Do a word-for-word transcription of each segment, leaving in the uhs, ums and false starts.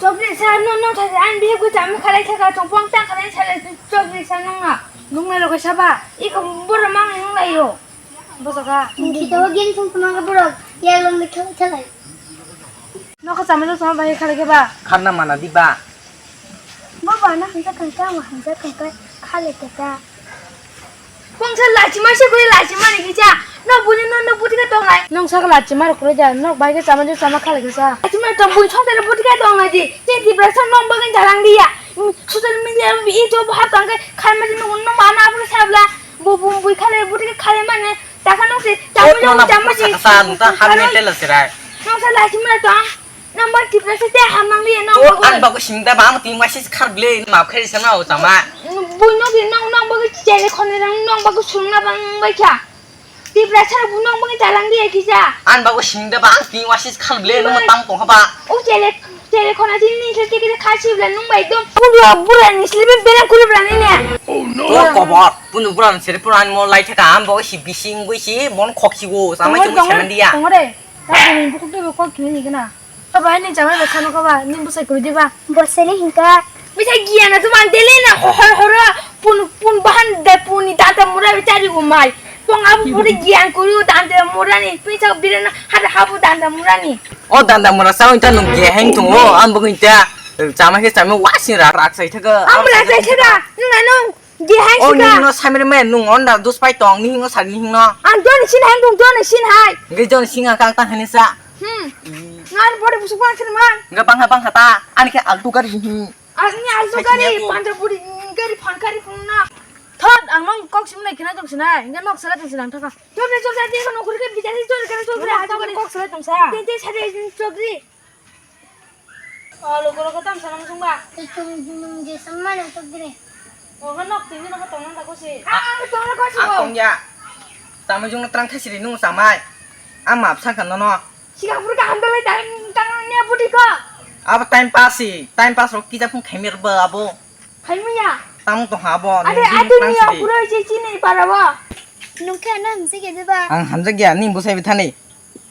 Chocolate sa no no thai an bihik ko cham khalai thaka chongpong ta khalai sa. Sa nung na, nung na rogo saba, iko boro mang nung lai yo. Boso ka. Kita wa game sung tumang ka boro, ya long de khelai khelai. Nokha chamani sama bai khalai ke ba? Kharna mana di ba? Bo ba na hamsa khangka, ma hamsa khangka, khale ke ta. Pongsa lachima se koi lachima ni kicha. No buni no no buti ka tong lai. Nong sa lachima ro koi ja, no bai ke chamani sama khalai ke sa. Lachima tong buni chong tele buti ka tong lai di. Te di bra sa nong bagan jalang dia. Social media i jo bahar tang ke kharma jin no mana abu sabla. Bu bu bui khale buti ka khale mane. Taka nong se, chamani, chamani. Sa nung ta hal mental sirai. Nong sa lachima tong. Number Tiprasa te hamang liya nang. O, bago. An bago singda ba, ang ting waisi khar ble, map khe sana o tama. Bui no din nang, nang bago chele khone rang, nang bago sungna bang bai kha. Tiprasa bu nang bago jalang liya kisa. An bago singda ba, ang ting waisi khar ble, no tang tong ba. O chele, chele khona jin ni se tikile khasi bla nung bai dom. Bura, bura ni slibe bela kuli bla ni ne. O kobor, punu bura ni sere pura ni mo lai thaka, ang bago si bising gui si, mon khok si go, sama chung semen dia. Tongore, tongore. Ta bini bukuk de kok kini ni gana. Baba, ini jamai bai khano kaba, ni bwsai kuri diba? Bwsai ni hinka. Bisa giyan na tuman dele na ho ho horo pun pun bahan de puni danta mura bichari go mai. Pong abu puri giyan kuri danta mura ni. Pisa bire na hada habu danta mura ni. O danta mura sa unta nung ge heng tung o, am bu unta. Jamai ke jamai wasin ra rak sai thaga. Am rak sai thaga. Nung na nung. Di hai sika. Oh, nung no samir me nung onda dus pai tong ni hingo sar ni hingo. Ang don sin hai, ang don sin hai. Ngi don sin ang kang tang hani sa. Hmm. Ngar body busuk bang sin man. Ngi bang ha bang ha ta. Ani ke altu gari hi. Ani altu gari panja body gari phan gari pun na. Thot ang nong kok sim nai kena jong sinai. Ngi nok sala jong sinang thaka. Thot ni chok jati ko nokuri ke bidari chok kena chok ri altu gari kok sala jong sa. Tete sare chok ri. O, logo, logo, tam salam sung ba? Tung, tung, je sama na tok dire. O, ha nok tini nok tong nang ta ko si. Ah, tong na ko si. Ang tong ya. Tamo jung na trang thai siri nung samai. Ang map sa kan no no. Siga pur ka handle ta tang nya budi ko. Abo time pass si, time pass rok kija phung khaimir ba abo. Khaimya. Tamo to ha bo. Ade, ade ni ya pura si chini para ba. Nung khe na hamse ke ba. Ang hamjak ya, ni bosai bithani.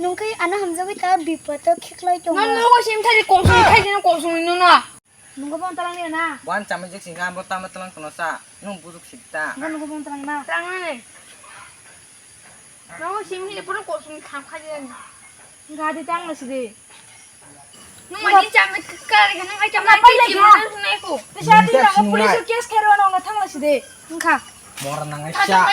Nung khe ano hamjagwi ta bipot o khiklai tongo. Nang nogo sim thari kongsong khai jeno kongsong ni no na. Nunggo bon talang ya na. Wan chamai jek singha bo tama talang kono sa. Nung bujuk sita. Nunggo nunggo bon talang na. Talang na ne. Nogo sim hi pura kongsong ni kham khai jeno. Gadi tang na sidi. Nung ani chamai kari nung ai chamai pai lagi ha. Nai ko. Bisa di nang police case khai ro nang thang la sidi. Wngkha. Mora nangnai cha.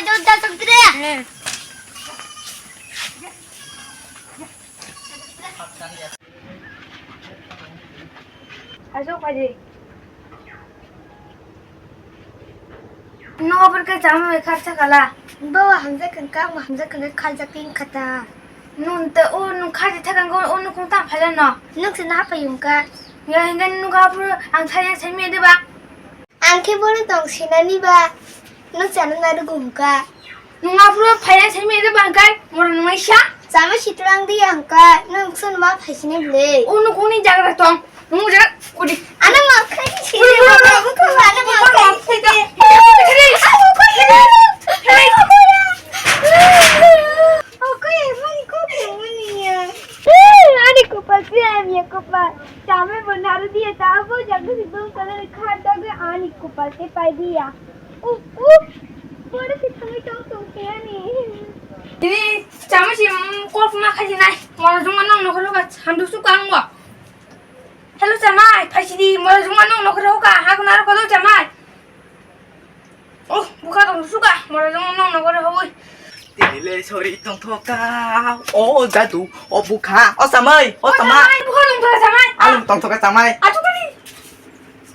Asok phaidi. Nogo bwrwkhe chama bai kharsa kala. Bawa hamjak kangkha, hamjak kangkha khaljak khe wngkha ta. Nwng ta o nwng kharjak thakang o nwng kung tang phaila no. Nwng se na phaiyung kha. Ya hinga nwng aphuru ang thaya sai me de ba. Ang khe bono tong sinani ba, no chana narwgo hwnka. Nwng aphuru phaiya sai mede bangkai, mora nwng aisa. Chama sitrang di hwnka, nwng sun ma phaisini bwle. O nwng kuni jagra tong, nwng jaga kudi. Ano ma khai si, ano ma khai si. Ani kopal se, ani kopal. Chamai bo naro diya ta bo jaga si bung kana kha ta ani kopal se pai diya. Uf, uf. Boro se thangwi tong tong se ani. Tini chamai si kok ma khai nai. Mora juma nong nokro ka handu su kang bo. Hello chamai, phai sidi mora juma nong nokro ka ha ko naro ko chamai. Oh, bukha tong suka, mora jong nong nogore hoi. Tini le sori tong thoka. O jadu, o bukha, o samai, o samai. Bukha nong thoka samai. Ang tong thoka samai. Atu kani.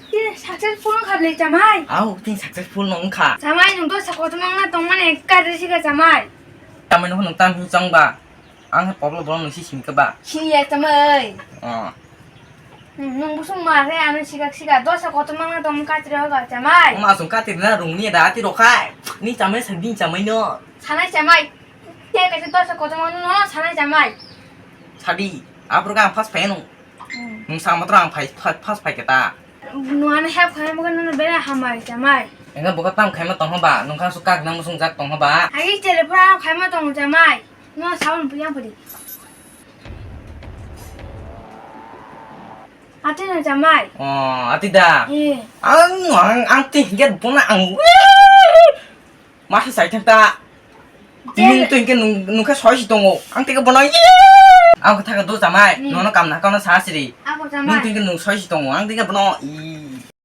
Tini successful nong kha le samai. Au, tini successful nong kha. Samai nong to sako to nong na tong mane kari sika samai. Samai nong nong tam hi chong ba. Ang he poblo bolong nungsi simi khe ba? Sini ya chamai. Oh. Hmm, nung busung ma re ano sigak sigak dosa kotor mangna tong katri hoga chamai. Ma sung katri na rung ni da ti rokhai. Ni chamai sang din chamai no. Sanai chamai. Te kaisa dosa kotor mangna no sanai chamai. Sadi, apro ka first fan. Hmm. Nung sa matro ang phai first phai keta. Nuana help khaina mokhe nono bera hamai chamai. Enga boka tam khaima tong hoba, nung kha su kak nang musung jak tong hoba. Agi chele pura khaima tong chamai. No sabon puyang pudi. Ati na jamai. Oh, ati da. Eh. Ang, ang, ang ti hingke bono ang. Masa sai thang ta. Nwng to hingke nwng, nwng khe soi si tongo. Ang tike bono. Ang khe thaka do jamai. Hmm. Nono kam na, kam na sa siri. Ako jamai. Nwng tike nwng soi si tongo. Ang tike bono. I.